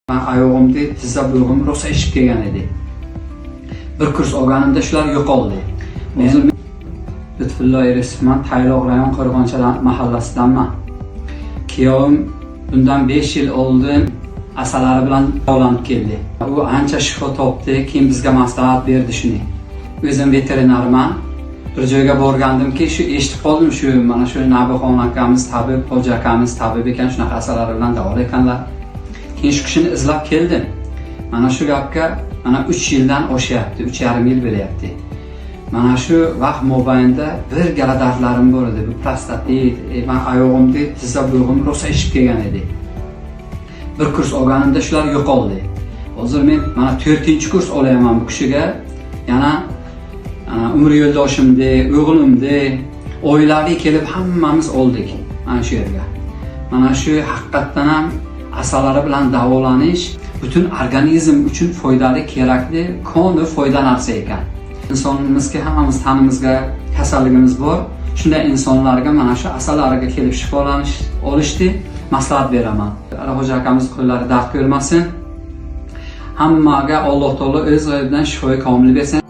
Man oyog'imda tizza bo'g'im rosa ishib kelgan edi. Bir kurs olganimda shular yo'qoldi. O'zim Lutfullo Irisovman, Tayloq rayon Qo'rg'oncha mahallasidanman. Kuyovim bundan 5 yil oldin asalari bilan davolanib keldi. U ancha shifo topdi, keyin bizga maslahat berdi shuni. O'zim veterinarman. Bir joyga borgandimki, shu eshitib qoldim, shu mana shu Nabixon akamiz tabib, Hoji akamiz tabib ekan, shunaqa asalari bilan davolar ekanlar. Keyin shu kishini izlab keldim. Mana shu gapga mana 3 yildan oshyapti, 3,5 yil bo'lyapti. Mana shu vaqt mobaynida bir gala dardlarim bor edi. Bu prostatit, man oyog'imda tizza bo'g'im rosa ishib kelgan edi. Bir kurs olganimda shular yo'qoldi. Hozir men mana 4-kurs olyapman bu kishiga. Yana umr yo'ldoshimni, o'g'limni, oilaviy kelib hammamiz oldik mana shu yerga. Mana shu haqiqatdan ham asalari bilan davolanish butun organizm uchun foydali, kerakli, koni foyda narsa ekan. Insonimizga, hammamiz tanimizga kasalligimiz bor. Shunday insonlarga mana shu asalariga kelib shifolanish olishni maslahat beraman. Hoji akamiz qo'llari dard ko'rmasin. Hammaga Alloh taolo o'z g'aybidan shifoi komil bersin.